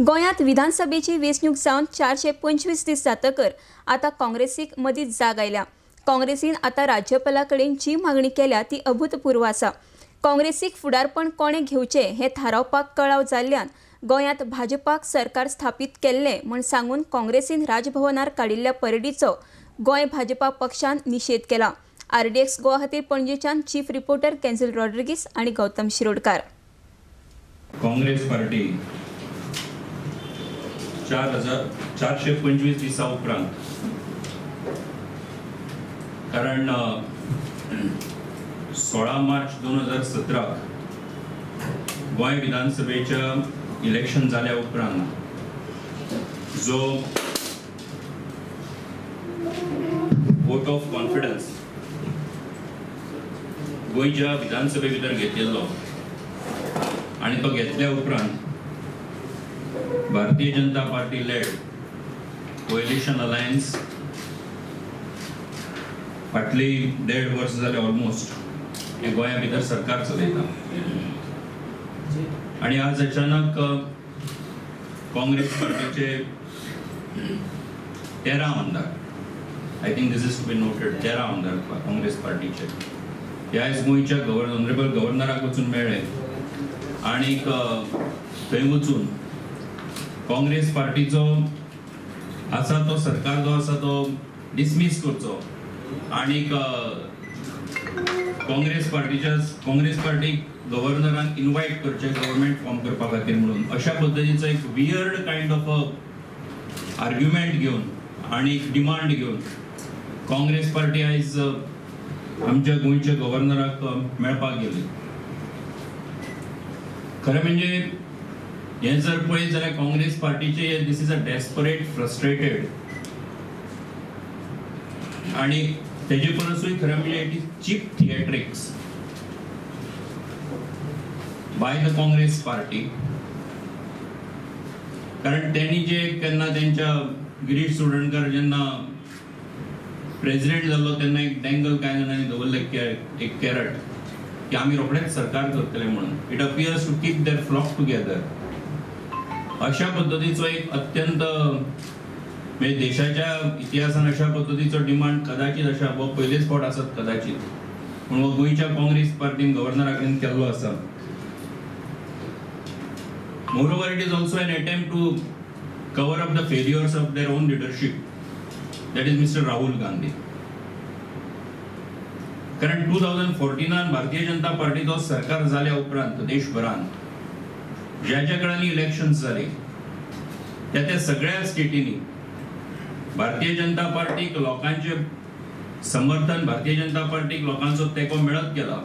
गोंयांत विधानसभेची वेंचणूक जावन 425 दीस जातकर आतां काँग्रेसीक मदींच जाग आयल्या. काँग्रेसीन आतां राज्यपाला कडेन जी मागणी केल्या ती अभूतपूर्व आसा. काँग्रेसीक फुडारपण कोणें घेवचें हें थारावपाक कळाव जाल्ल्यान गोंयांत भाजपाक सरकार स्थापीत केल्लें म्हूण सांगून काँग्रेसीन राजभवनार काडिल्ल्या परेडीचो गोंय भाजपा पक्षान निशेध केला. आरडीएक्स गोवा खातीर पणजेच्यान चीफ रिपोर्टर केन्झल रॉड्रिगीस आनी गौतम शिरोडकार. काँग्रेस पार्टी 4425 दिसा उपरांत, कारण 16 मार्च 2017 गोंय विधानसभेच्या इलेक्शन जाल्या उपरांत जो वोट ऑफ कॉन्फिडन्स गोंयच्या विधानसभे भितर घेतिल्लो आनी तो घेतल्या उपरांत Bharatiya Janata Party led coalition alliance फाटली 1.5 वर्स जाले ऑलमोस्ट हे गोंया भितर सरकार चलयता आनी आज अचानक काँग्रेस पार्टीचे 13 आमदार, I think this is to be noted, 13 आमदार काँग्रेस पार्टीचे हे आयज गोंयच्या ऑनरेबल गव्हर्नराक वचून मेळ्ळे आनीक थंय वचून काँग्रेस पार्टीचो आसा तो सरकार जो आसा तो डिसमीस करचो आनीक काँग्रेस पार्टीक गव्हर्नरान इनवायट करचें गव्हर्मेंट फॉर्म करपा खातीर म्हणून अशा पद्दतीचो एक वियर्ड कायंड ऑफ आर्ग्युमेंट घेवन आनी डिमांड घेवन काँग्रेस पार्टी आयज आमच्या गोंयच्या गव्हर्नराक मेळपाक गेली. खरें म्हणजे हें जर पळयत जाल्यार काँग्रेस पार्टीचे this is a desperate, frustrated आनी तेजे परसूय खरें म्हणजे it is cheap theatrics by the Congress party. कारण त्यांनी जे केन्ना तेंच्या गिरीश चोडणकर जेन्ना प्रेजिडेंट जाल्लो तेन्ना एक डँगल कांय जाणांनी दवरलें एक कॅरट की आमी रोखडेच सरकार करतले म्हणून. It appears to keep their flock together. अशा पद्दतीचो एक अत्यंत म्हणजे देशाच्या इतिहासान अशा पद्दतीचो डिमांड कदाचित अशा हो पयलेच फावट आसत कदाचित, पूण हो गोंयच्या काँग्रेस पार्टीन गव्हर्नरा कडेन केल्लो आसा. Moreover, it is also an attempt to cover up the failures of their own leadership, that is Mr. Rahul Gandhi. कारण 2014 भारतीय जनता पार्टीचो सरकार जाल्या उपरांत देशभरान ज्या ज्या कडेन इलेक्शन्स जाली त्या त्या सगळ्या स्टेटींनी भारतीय जनता पार्टीक लोकांचे समर्थन, भारतीय जनता पार्टीक लोकांचो तेंको मेळत गेला.